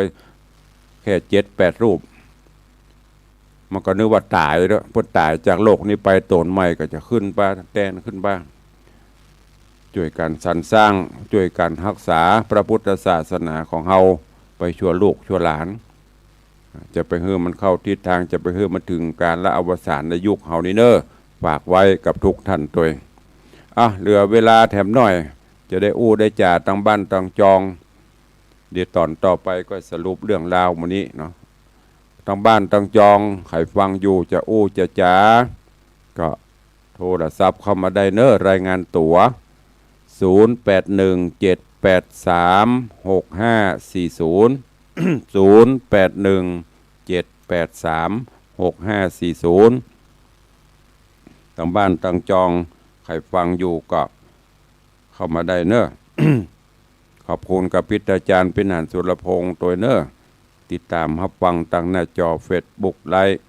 แค่เจ็ดแปดรูป มันก็นึกว่าต๋ายแล้ว เปิ้นต๋ายจากโลกนี้ไป ต๋นใหม่ก็จะขึ้นไป แตนขึ้นไป จ้วยกั๋นสรรสร้าง จ้วยกั๋นฮักษาพระพุทธศาสนาของเฮาไปชั่วลูกชั่วหลาน จะไปหื้อมันเข้าทิศตาง จะไปหื้อมันเถิงกาลอวสานในยุคเฮานี้เนาะ ฝากไว้กับทุกท่านตวย อ่ะ เหลือเวลาแถมหน้อย จะได้อู้ได้จ๋าตังบ้านตังจอง เดี๋ยวต๋อนต่อไปก็สรุปเรื่องราวมื้อนี้เนาะ ตังบ้านตังจอง ใผฟังอยู่จะอู้จะจ๋า ก็โทรศัพท์เข้ามาได้เนาะ รายงานตั๋ว ศูนย์แปดหนึ่งเจ็ดแปดสามหกห้าสี่ศูนย์ ศูนย์แปดหนึ่งเจ็ดแปดสามหกห้าสี่ศูนย์ ตังบ้านตังจอง ใผฟังอยู่ก็เข้ามาได้เนาะ ขอบคุณกับพิจารณาจารย์พิหารสุรพงษ์ตวยเนาะ ติดต๋ามฮับฟังตังหน้าจอเฟซบุ๊กไลฟ์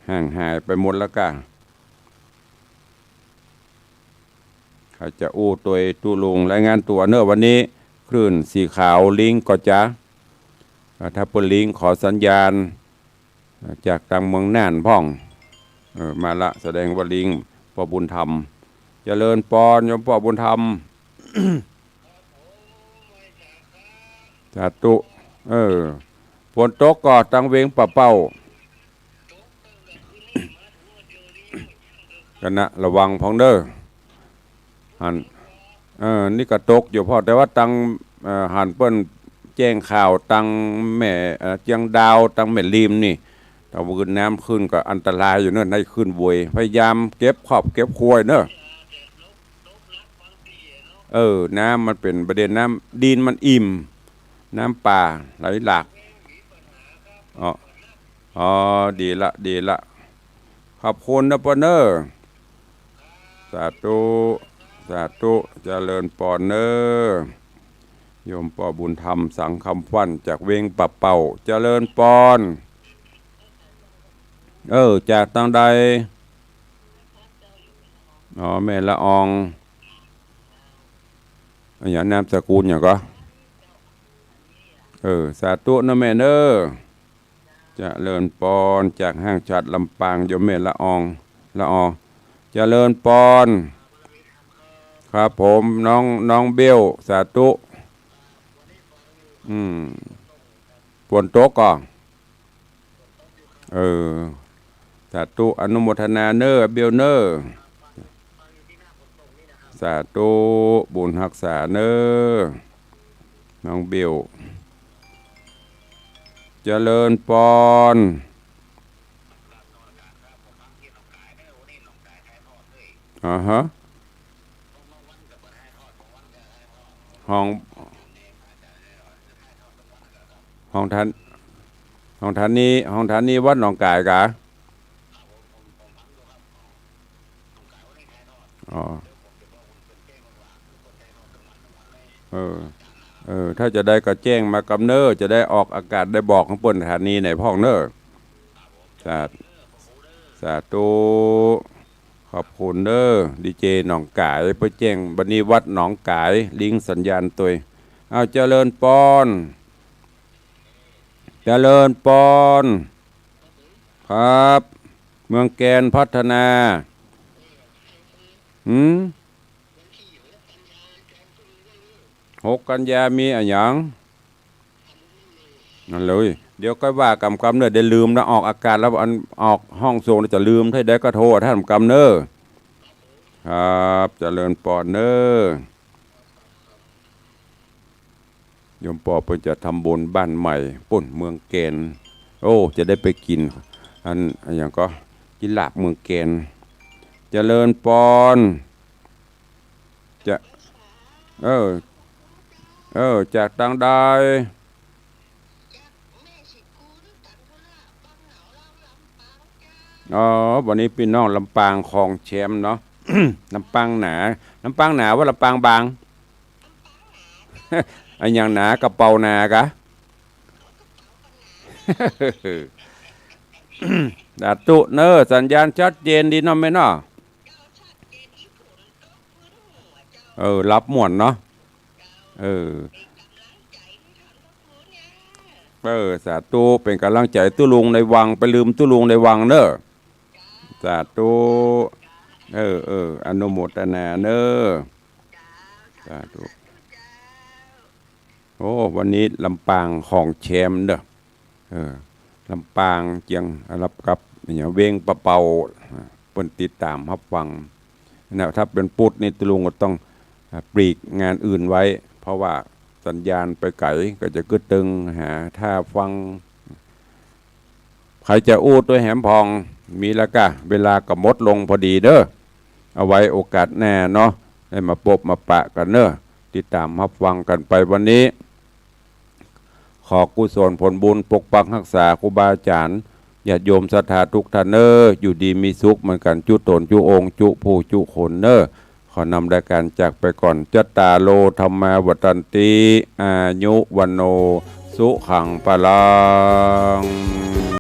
ห่างหายไปหมดแล้วก้า ใผจะอู้ตวยตุ๊ลุง รายงานตั๋วเนาะ วันนี้คลื่นสีขาวลิงก์ก็จะ อ่า ถ้าเปิ้นลิงก์ขอสัญญาณ อ่า จากตังเมืองน่านพ่อง เออ มาละ แสดงว่าลิงก์ป้อบุญธรรม เจริญปอนโยมป้อบุญธรรม สาธุ เออ ฝนตกก่อตังเวียงป่าเป้า กั๋นนะ ระวังพ่องเนาะ หัน เออ นี่ก็ตกอยู่พ่อ แต่ว่าตัง เอ่อ หันเปิ้นแจ้งข่าวตังแม่ เอ่อ เจียงดาว ตังแม่ริมนี่ ถ้าว่าน้ำขึ้นก็อันตรายอยู่เนาะ ได้ขึ้นโวย พยายามเก็บครอบเก็บครัวเนาะ เออ น้ำมันเป๋นประเด็น น้ำ ดินมันอิ่ม น้ำป่าไหลหลาก อ๋อ อ๋อ ดีละ ดีละ ขอบคุณนะป้อเนาะ สาธุ สาธุ เจริญปอนเนาะ โยมป้อบุญธรรม สังคำฟั่น จากเวียงป่าเป้า เจริญปอน เออ จากตังใด อ๋อ แม่ละออง อะหยัง นามสกุลหยังก่อ เออ สาธุเนาะแม่เนาะ เจริญปอน จากห้างฉัตรลำปาง โยมแม่ละออง ละออง เจริญปอน ครับผม น้อง น้องเบล สาธุ อืม ฝนตกก่อ เออ สาธุ อนุโมทนาเน้อ เบลเน้อ สาธุ บุญฮักษาเน้อ น้องเบล เจริญปอน อ่าฮะ ห้อง ห้องธา ห้องธานี ห้องธานีวัดหนองก๋ายกา อ๋อ เออ เออ ถ้าจะได้ก็แจ้งมากำเน้อ จะได้ออกอากาศได้บอกของเปิ้นธานีไหนพ่องเน้อ สา สาธุ ขอบคุณเน้อ ดีเจหนองก๋าย เปิ้นแจ้ง บัดนี้วัดหนองก๋าย ลิงก์สัญญาณตวย อ้าว เจริญปอน เจริญปอน ครับ เมืองแกนพัฒนา หืม หกกันยามีอะหยัง นั่นเลย เดี๋ยวก็ว่ากั๋นกำเน้อ เดี๋ยวลืมนะ ออกอากาศแล้ว อันออกห้องส่งแล้วจะลืม ถ้าได้ก็โทรท่านกำเน้อ ครับ เจริญปอนเน้อ โยมปอเปิ้นจะทำบุญบ้านใหม่ปุ้นเมืองแกน โอ้ จะได้ไปกิ๋น อัน อะหยังก่อ กิ๋นลาบเมืองแกน เจริญปอน จะ เออ เออ จากตางใด อ๋อ วันนี้ปี้น้องลำปางของแชมเนาะ ลำปางหนา ลำปางหนาว่าลำปางบาง อะหยังหนา กระเป๋าหนากะ สาธุเน้อ สัญญาณชัดเจนดีเนาะแม่เนาะ เออ หลับม่วนเนาะ เออ เออ สาธุ เป๋นก๋ำลังใจ๋ตุ๊ลุงในวัง ไปลืมตุ๊ลุงในวังเน้อ สาธุ เออ เออ อนุโมทนาเน้อ สาธุ โอ้ วันนี้ลำปางของแชมเน้อ เออ ลำปางเจียง รับกับ อะหยัง เวียงป่าเป่า อ่า เปิ้นติดต๋ามฮับฟังนะ ถ้าเป๋นปุธนี่ตุ๊ลุงก็ต้อง อ่า ปลีกงานอื่นไว้ เพราะว่าสัญญาณไปไก๋ ก็จะกึ๊ดตึง หาถ้าฟัง ใผจะอู้ตวยแหมพ่อง มีแล้วกา เวลาก็หมดลงพอดีเน้อ เอาไว้โอกาสหน้าเนาะ ได้มาปบมาปะกั๋นเน้อ ติดต๋ามฮับฟังกั๋นไปวันนี้ ขอกุศลผลบุญปกปักฮักษาครูบาอาจ๋ารย์ ญาติโยมศรัทธาทุกท่านเน้อ อยู่ดีมีสุขเหมือนกั๋นจุ๊ต๋นจุ๊องค์จุ๊ผู้จุ๊คนเน้อ ขอนำรายการจากไปก่อน จัตตาโร ธัมมา วัฑฒันติ อายุ วัณโณ สุขัง พลัง